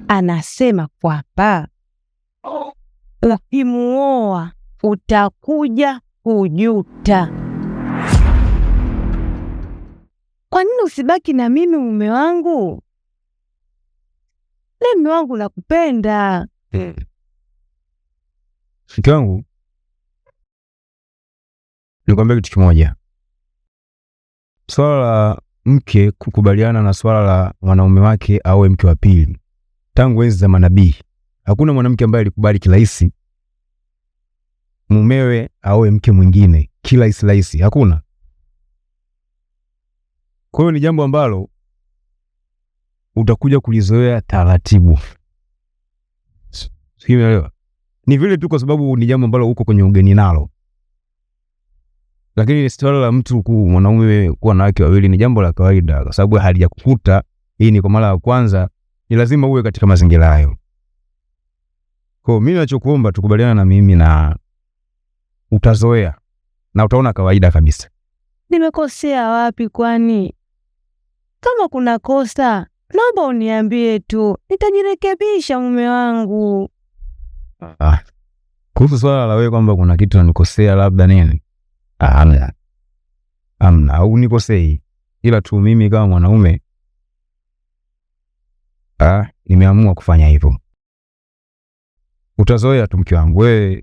Anasema kwamba ukimuoa utakuja kujuta. Kwa nini usibaki na mimi mume wangu? Le, mume wangu nakupenda. Mke wangu, nikwambia kitu kimoja. Swala la mke kukubaliana na swala la mwanaume wake awe mke wa pili, tangu enzi za manabii hakuna mwanamke ambaye alikubali kirahisi mumewe aoe mke mwingine kirahisi rahisi, hakuna. Kwa hiyo ni jambo ambalo utakuja kulizoea taratibu, sijui umeelewa? Ni vile tu kwa sababu ni jambo ambalo uko kwenye ugeni nalo, lakini swala la mtu mwanaume kuwa na wake wawili ni jambo la kawaida, kwa sababu halijakukuta. Hii ni kwa mara ya kwanza, ni lazima uwe katika mazingira hayo. Kwa hiyo mimi ninachokuomba tukubaliana na mimi na utazoea na utaona kawaida kabisa. Nimekosea wapi kwani? Kama kuna kosa, naomba uniambie tu, nitajirekebisha mume wangu. Kuhusu swala la wewe kwamba kuna kitu nanikosea labda nini? Hamna. Hamna, au nikosei. Ila tu mimi kama mwanaume nimeamua kufanya hivyo. Utazoea tu mke wangu. Wewe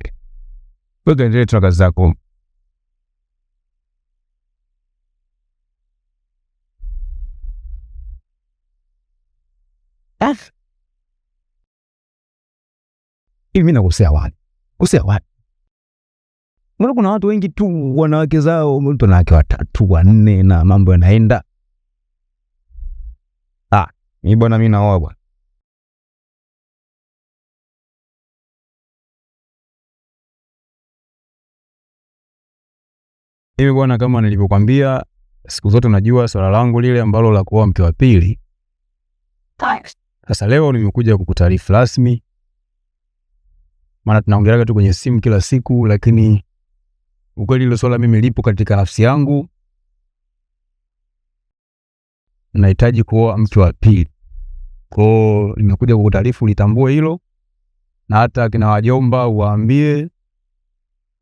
kaendelee tu na kazi zako. Hivi mimi nakosea wapi? Kosea wapi? Mbona kuna watu wengi tu wanawake zao, mtu ana wake watatu, wanne na mambo yanaenda. Mimi bwana mimi naoa bwana. Mimi bwana, kama nilivyokuambia siku zote, unajua swala langu lile ambalo la kuoa mke wa pili. Sasa leo nimekuja kukutaarifu rasmi, maana tunaongeleaga tu kwenye simu kila siku, lakini ukweli hilo swala mimi lipo katika nafsi yangu. Nahitaji kuoa mke wa pili. Kwa hiyo nimekuja kukutaarifu litambue hilo, na hata kina wajomba uwaambie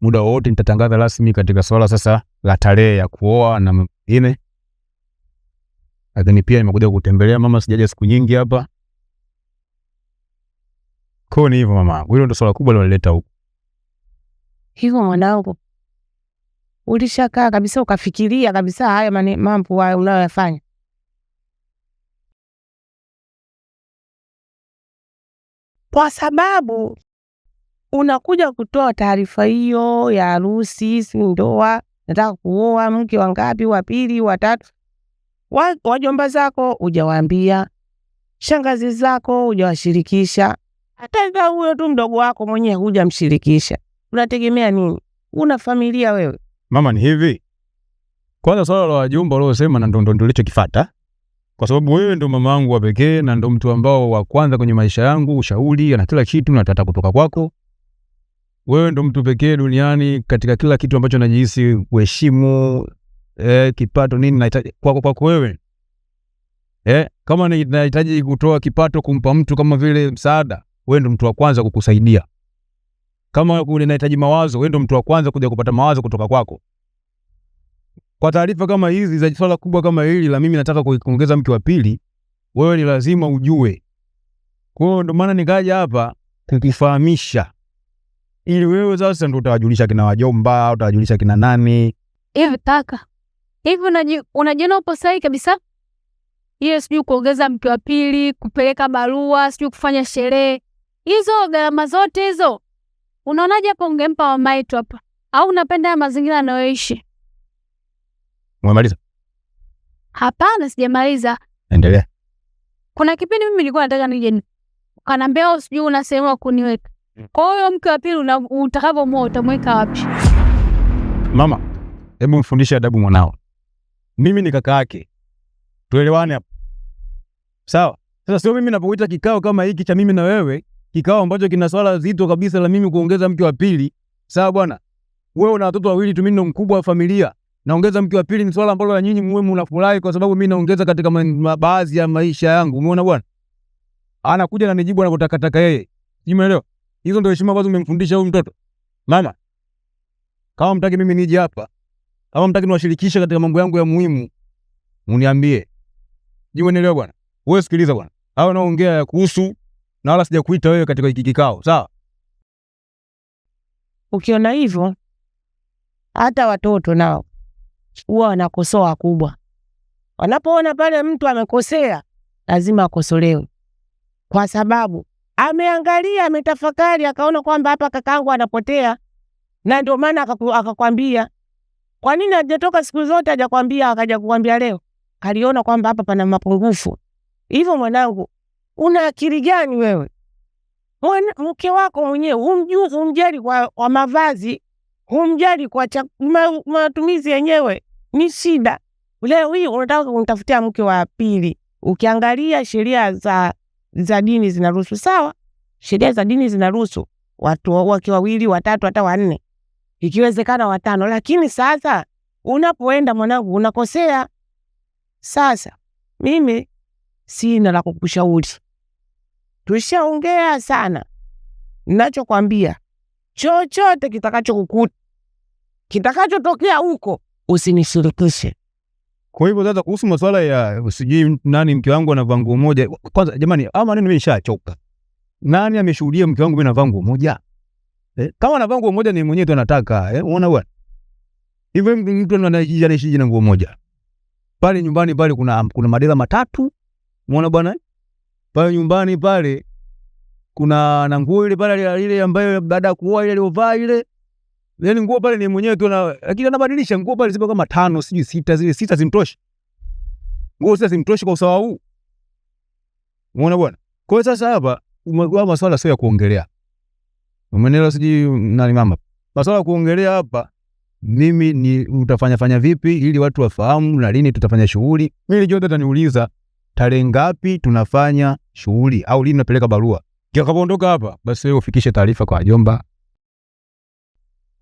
muda wote nitatangaza rasmi katika swala sasa la tarehe ya kuoa na mengine. Lakini pia nimekuja kukutembelea mama, sijaja siku nyingi hapa. Kwa ni hivyo mama, hilo ndo swala kubwa liloleta huku. Hivyo mwanangu, ulishakaa kabisa ukafikiria kabisa haya mambo hayo unayoyafanya? Kwa sababu unakuja kutoa taarifa hiyo ya harusi, si ndoa, nataka kuoa mke wa ngapi, wa pili, wa tatu. Wajomba zako hujawaambia, shangazi zako hujawashirikisha, hata huyo tu mdogo wako mwenyewe hujamshirikisha. Unategemea nini? Una familia wewe. Mama, ni hivi. Kwanza swala la wajomba uliosema na ndo nilichokifuata. Kwa sababu wewe ndo mama wangu wa pekee na ndo mtu ambao wa kwanza kwenye maisha yangu, ushauri na kila kitu nataka kutoka kwako. Wewe ndo mtu pekee duniani katika kila kitu ambacho najihisi kuheshimu, kipato nini nahitaji kwako wewe. Kama nahitaji kutoa kipato kumpa mtu kama vile msaada, wewe ndo mtu wa kwanza kukusaidia. Kama nahitaji mawazo, wewe ndo mtu wa kwanza kuja kupata mawazo kutoka kwako. Kwa taarifa kama hizi za swala kubwa kama hili la mimi nataka kuongeza mke wa pili, wewe ni lazima ujue. Kwa hiyo ndo maana nikaja hapa kukufahamisha, ili wewe sasa ndo utawajulisha kina wajomba, utawajulisha kina nani. Hivi kaka, hivi unajiona upo sahihi kabisa? Hiyo sijui kuongeza mke wa pili, kupeleka barua, sijui kufanya sherehe, hizo gharama zote hizo unaonaje hapo ungempa mama yetu hapa? Au unapenda ya mazingira anayoishi? Umemaliza? Hapana, sijamaliza. Endelea. Kuna kipindi mimi nilikuwa nataka nije, ukaniambia wewe sijui una sehemu ya kuniweka. Kwa hiyo mke wa pili utakavyomuoa utamweka wapi? Mama, hebu mfundishe adabu mwanao. Mimi ni kaka yake. Tuelewane hapo. Sawa? Sasa sio mimi ninapokuita kikao kama hiki cha mimi na wewe, kikao ambacho kina swala zito kabisa la mimi kuongeza mke wa pili. Sawa bwana? Wewe una watoto wawili tu, mimi ndo mkubwa wa familia. Naongeza mke wa pili ni swala ambalo nyinyi mwe mnafurahi kwa sababu mimi naongeza katika baadhi ya maisha yangu. Umeona bwana? Anakuja na nijibu anapotakataka yeye. Umeelewa? Hizo ndio heshima ambazo umemfundisha huyu mtoto. Mama, kama mtaki mimi nije hapa, kama mtaki niwashirikishe katika mambo yangu ya muhimu, uniambie. Je, unaelewa bwana? Wewe sikiliza bwana. Hao naongea kuhusu na wala sijakuita wewe katika hiki kikao, sawa? Ukiona hivyo, hata watoto nao huwa wanakosoa wakubwa. Wanapoona pale mtu amekosea, lazima akosolewe, kwa sababu ameangalia, ametafakari, akaona kwamba hapa kakaangu anapotea, na ndio maana akakwambia. Kwa nini hajatoka siku zote hajakwambia, akaja kukwambia leo? Kaliona kwamba hapa pana mapungufu. Hivyo mwanangu, una akili gani wewe? Mke wako mwenyewe humjui, humjali kwa mavazi, humjali kwa matumizi yenyewe, ni shida. Leo hii unataka kumtafutia mke wa pili. Ukiangalia sheria za dini zinaruhusu, sawa? Sheria za dini zinaruhusu watu wake wawili, watatu, hata wanne, ikiwezekana watano. Lakini sasa unapoenda mwanangu, unakosea. Sasa mimi sina la kukushauri, tushaongea sana. Ninachokwambia, chochote kitakachokukuta, kitakachotokea huko, usinishirikishe. Kwa hivyo sasa kuhusu masuala ya sijui nani mke wangu anavaa nguo moja. Kwanza jamani, ama maneno mimi nishachoka. Nani ameshuhudia mke wangu mimi navaa nguo moja? Kama anavaa nguo moja ni mwenyewe tu anataka, unaona bwana? Hivyo mtu anaishi na nguo moja. Pale nyumbani pale kuna madela matatu. Unaona bwana? Pale nyumbani pale kuna na nguo ile pale ile ambayo baada ya kuoa ile aliyovaa ile. Yaani nguo pale ni mwenyewe tu na, lakini anabadilisha nguo pale zipo kama 5 sijui 6, zile 6 zimtoshi. Nguo 6 zimtoshi kwa usawa huu. Umeona bwana? Kwa hiyo sasa hapa umekuwa masuala sio ya kuongelea. Umeelewa sijui nani mama? Masuala ya kuongelea hapa mimi ni utafanya fanya vipi ili watu wafahamu na lini tutafanya shughuli. Mimi nilijua utaniuliza tarehe ngapi tunafanya shughuli au lini napeleka barua. Nitakapoondoka hapa basi wewe ufikishe taarifa kwa wajomba.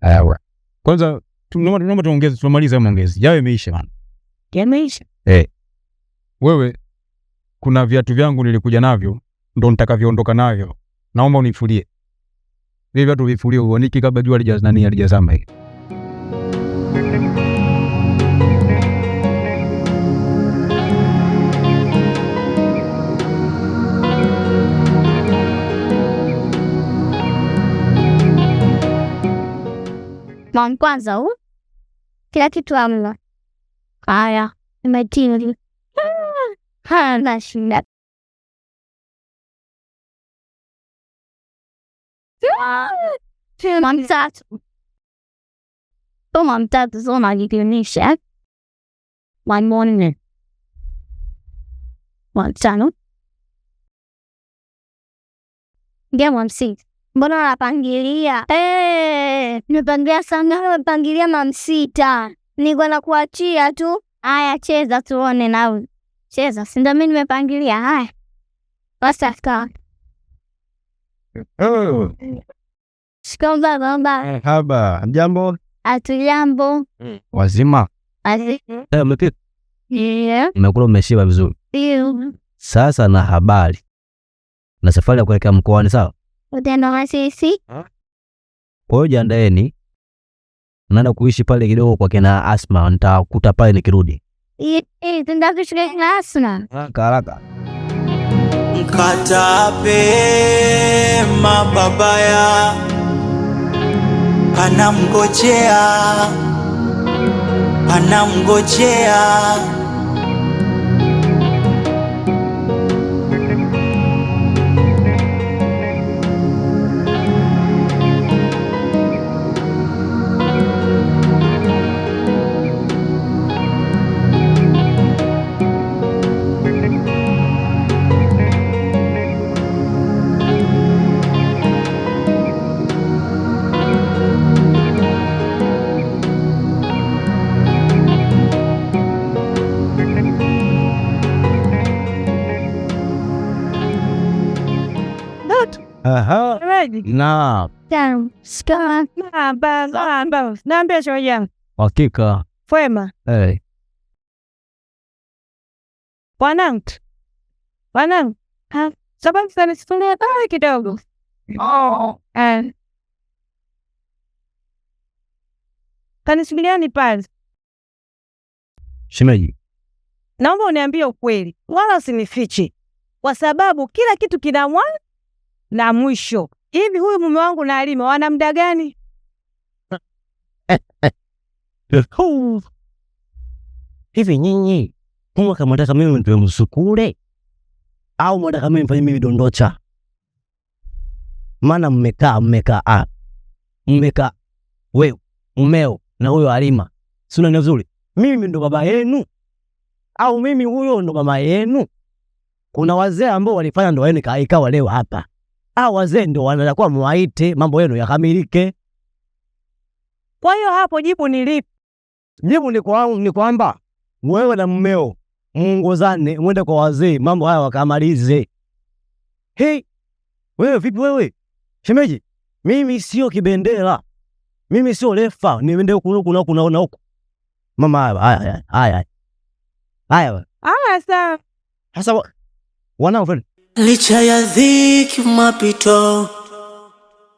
Haya. Kwanza tunaomba tuongeze, tumalize hayo maongezi. Yao imeisha bana. Yameisha. Wewe kuna viatu vyangu nilikuja navyo ndo nitakavyoondoka navyo. Naomba unifulie. Vile viatu vifulie uanike kabla jua halijazama hili. Mom, kwanza huu kila kitu hamna. Haya, nimetili. Hana shida. Mom tatu. Mom tatu sio unajikinisha. 1 4. 1 5. Ndio 1 6. Mbona unapangilia? Nimepangilia sana, nimepangilia 6. Nilikuwa nakuachia tu. Haya, cheza tuone nawe. Cheza, si ndio mimi nimepangilia. Haya. Basi kaa. Oh. Shikamoo baba. Haba, jambo? Hatujambo. Wazima? Wazima. Umepika? Ndio. Umekula umeshiba vizuri? Ndio. Sasa na habari. Na safari ya kuelekea mkoani, sawa? Utaenda na sisi? Kwa hiyo jiandaeni. Naenda kuishi pale kidogo kwa kina Asma, nitakuta pale nikirudi. Tunaenda kuishi kwa kina Asma. Haraka haraka. Mkatape mababaya panamngojea, panamngojea. Aha. Na. Naambia shoga yangu. Hakika. Fwema. Bwanangu. Bwanangu. Ha. Sababu sana sifulia pale kidogo. Oh, and kanisubiriani pale. Shemeji, Naomba uniambie ukweli, wala usinifiche, kwa sababu kila kitu kina mwanzo na mwisho. Hivi huyu mume wangu na Halima wana muda gani? Hivi nyinyi huwa kama nataka mimi nitoe msukule au mnataka mimi nifanye mimi dondocha? Maana mmekaa mmekaa wewe mmeo na huyo Halima, si unanielewa vizuri? Mimi ndo baba yenu au mimi huyo ndo mama yenu? Kuna wazee ambao walifanya ndoa yenu ikawa leo hapa. Hao wazee ndo wanatakiwa muwaite mambo yenu yakamilike. Kwa hiyo hapo jibu ni lipi? Jibu ni kwamba wewe na mmeo muongozane, mwende kwa wazee, mambo haya wakamalize. Hey, wewe vipi wewe? Shemeji, mimi sio kibendera. Mimi sio refa, niende huku huku na huku na huku. Mama haya haya. Haya. Haya sawa. Sasa wanao friend. Licha ya dhiki mapito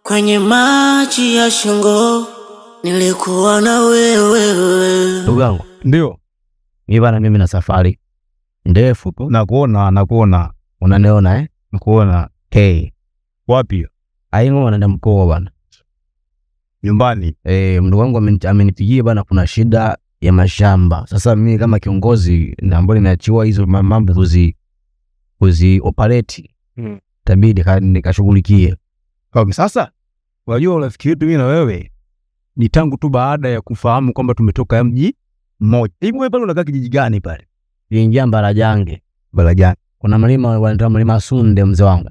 kwenye maji ya shingo nilikuwa na wewe. Ndugu yangu. Ndio. Mimi bana, mimi na safari ndefu. Nakuona. Unaniona eh? Nakuona. Hey. Wapi? Aingo wanaenda mkoa bana. Nyumbani. Mdogo wangu amenipigia bana, kuna shida ya mashamba. Sasa mimi kama kiongozi na ambaye nimeachiwa hizo mambo kuzi operate. Itabidi nikashughulikie. Okay, sasa unajua urafiki wetu mimi na wewe ni tangu tu baada ya kufahamu kwamba tumetoka mji mmoja. Hivi wewe pale unakaa kijiji gani pale? Niingia Mbarajange. Mbarajange. Kuna mlima wanaita mlima Sunde mzee wangu.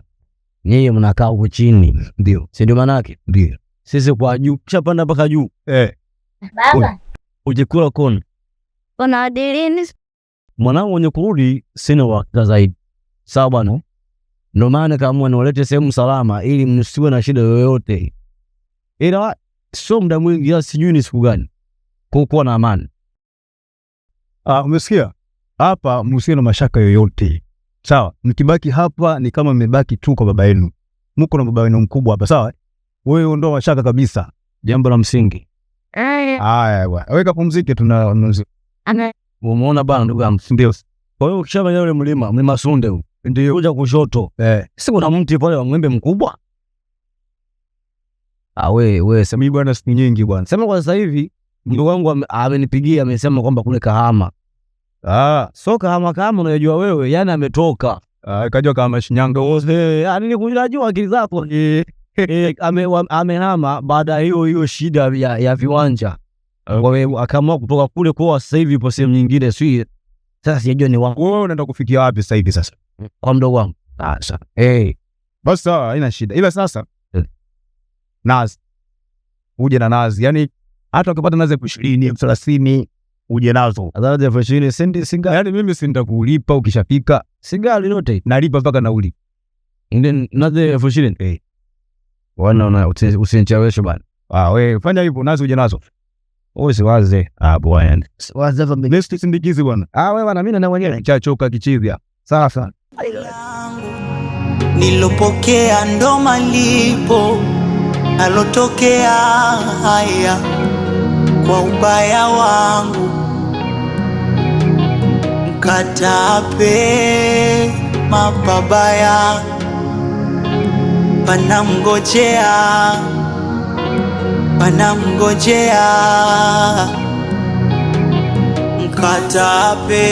Nyinyi mnakaa huko chini. Ndio. Si ndio maana yake? Ndio. Sisi kwa juu, kishapanda mpaka juu. Baba. Ujikula kona. Unadilini? Mwanangu mwenye kurudi sina uhakika zaidi. Sawa bwana? Ndio maana kaamua niwalete sehemu salama ili msiwe na shida yoyote. Ila sio muda mwingi, ila sijui ni siku gani. Kwa kuwa na amani. Umesikia? Hapa msiwe na mashaka yoyote. Sawa? Mkibaki hapa ni kama mmebaki tu kwa baba yenu. Mko na baba yenu mkubwa hapa, sawa? Wewe ondoa mashaka kabisa. Jambo la msingi. Haya bwana. Wewe kapumzike, tuna Umeona bwana ndugu yangu? Ndio. Kwa hiyo ukishamaliza ule mlima Sunde huu, ndio kuja kushoto. Si kuna mti pale wa mwembe mkubwa? Wewe sema mimi bwana siku nyingi bwana. Sema kwa sasa hivi ndugu wangu amenipigia amesema kwamba kule Kahama. So Kahama kama unajua wewe, yani ametoka. Kajua kama Shinyanga wote. Yani ni kujua akili zako. Amehama baada hiyo shida ya viwanja. Kwa hiyo akaamua kutoka kule kwa sasa hivi ipo sehemu nyingine, sio sasa sijajua ni wapi. Wewe unaenda kufikia wapi sasa hivi sasa? Kwa mdogo wangu. Sasa. Basi sawa, haina shida. Ila sasa nazi. Uje na nazi. Yaani hata ukipata nazi 20, 30 uje nazo. Nazi 20 sendi singa. Yaani mimi si nitakulipa ukishafika. Singa lolote. Nalipa mpaka nauli. Ndio nazi 20,000. Bwana usinicheleweshe bwana. Wewe fanya hivyo, nazi uje nazo. Wewe si waze. Bwana. Waze hapa mimi. Sindikizi bwana. Wewe bwana mimi na mwenyewe. Chachoka kichizi. Sawa sawa. Nilopokea ndo malipo alotokea haya kwa ubaya wangu, mkatape mapabaya panamngojea, panamngojea, mkatape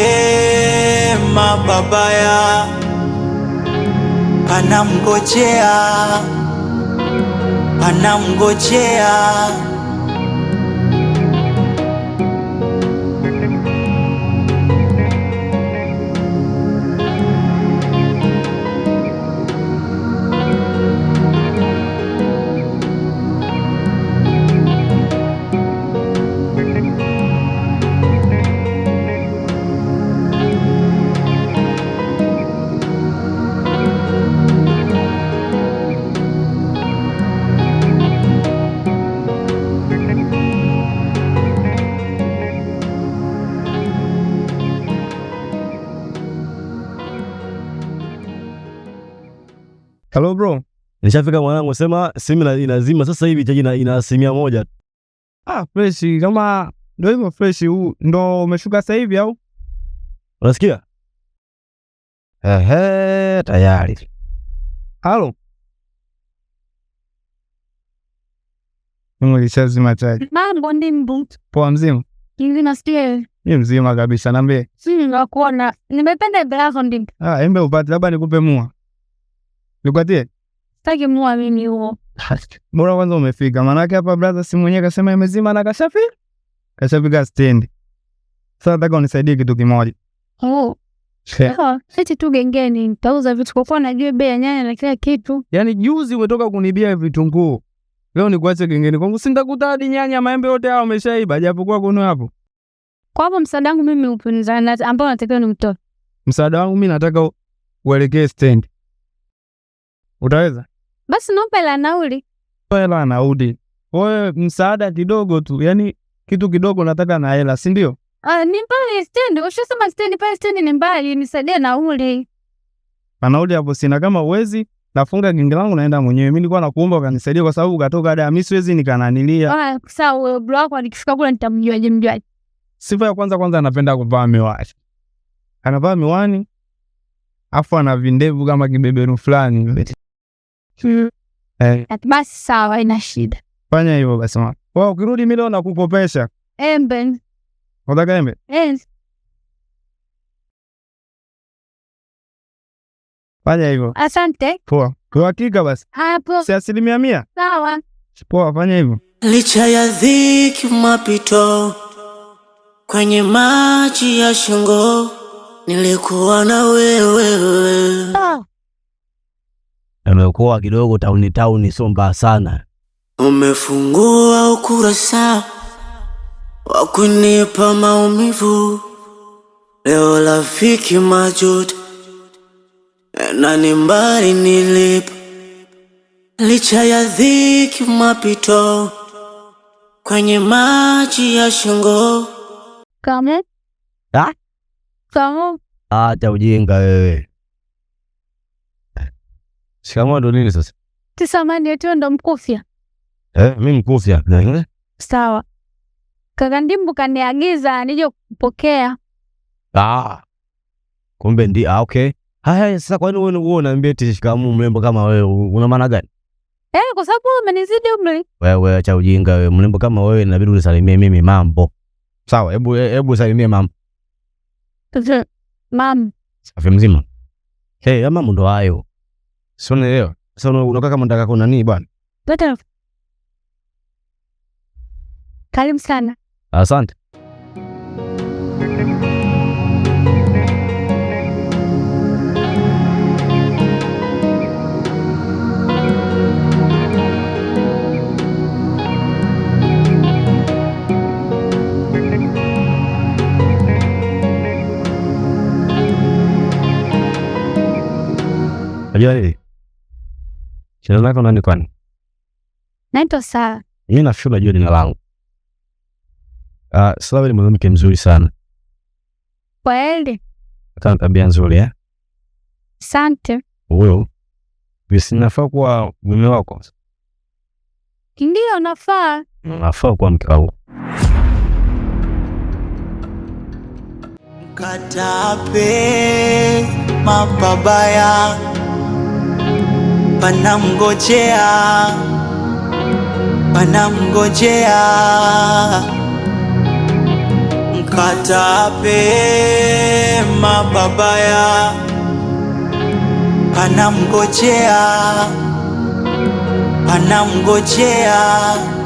mapabaya panamngojea, panamngojea. Hello bro. Nishafika mwanangu, sema simu inazima sasa hivi, chaji ina 1%. Ah, fresh kama ndio hivyo fresh. Huu ndo umeshuka sasa hivi au? Unasikia? Ehe, tayari. Halo. Mimi nilishazima chaji. Mambo ndi mbu. Poa mzima? Mzima sio. Mimi mzima kabisa, niambie. Sisi nakuona. Nimependa embe lako ndi. Ah, embe upate, labda nikupe mua. Nikupatie? Sitaki mua mimi huo. Bora kwanza umefika. Maana yake hapa brother simu mwenyewe kasema imezima na kashafika. Kashafika stand. Sasa nataka unisaidie kitu kimoja. Oh. Eti tu gengeni nitauza vitu kwa kuwa najua bei ya nyanya na kila kitu. Yaani juzi umetoka kunibia vitunguu. Leo nikuache gengeni kwangu, si nitakuta hadi nyanya maembe yote hao umeshaiba japokuwa kuna hapo. Kwa hapo msaada wangu mimi upi ambao natakiwa nimtoe? Msaada wangu mimi nataka uelekee stand. Utaweza? Basi naomba hela nauli. Hela nauli. Wewe msaada kidogo tu, yaani kitu kidogo nataka na hela, si ndio? Ah, ni mbali stand. Ushasema stand pale, stand ni mbali, nisaidie nauli. Nauli hapo sina, kama uwezi nafunga genge langu naenda mwenyewe. Mimi nilikuwa nakuomba ukanisaidia kwa sababu ukatoka ada, mimi siwezi nikananilia. Ah, sawa bro wako nikifika kule nitamjuaje mjuaje? Sifa ya kwanza anapenda kuvaa miwani. Anavaa miwani afu ana vindevu kama kibeberu fulani. Basi sawa, haina shida. Fanya hivyo basi mama. Wewe ukirudi mimi leo nakukopesha. Embe. Unataka embe? Eh. Fanya hivyo. Asante. Poa. Kwa hakika basi. Hapo. Si 100%? Sawa. Poa, fanya hivyo. Licha ya dhiki mapito kwenye maji ya shingo nilikuwa na wewe. Amekuwa kidogo tauni sio mbaya sana. Umefungua ukurasa wa kunipa maumivu. Leo rafiki majuto na ni mbali nilipo. Licha ya dhiki mapito kwenye maji ya shingo. Kama? Ah? Kama? Acha ujinga wewe. Shikamoo ndo nini sasa? Tisamani yetu ndo mkufia. Mimi mkufia. Sawa. Kaka Ndimbu kaniagiza nije kupokea. Ah. Kumbe ndi okay. Haya sasa kwa nini wewe unaniambia eti shikamoo mrembo kama wewe una maana gani? Kwa sababu umenizidi umri. Wewe acha ujinga wewe, mrembo kama wewe inabidi unisalimie mimi mambo. Sawa, hebu salimie mama. Mam. Safi mzima. Hey, ama ndo hayo. Sio unaelewa? Sasa unakaa kama unataka kuna nini bwana? Bata. Karibu sana. Asante. Unajua nini? Jina lako nani kwani? Naitwa Sara. Mimi nafikiri unajua jina langu. Sara ni mwanamke mzuri sana. Kweli? Ana tabia nzuri eh? Asante. Huyo basi nafaa kuwa mume wako. Ndio nafaa. Nafaa kuwa mke wangu. Katape mapabaya panamngojea, panamngojea. Mkatape mapabaya panamngojea, panamngojea.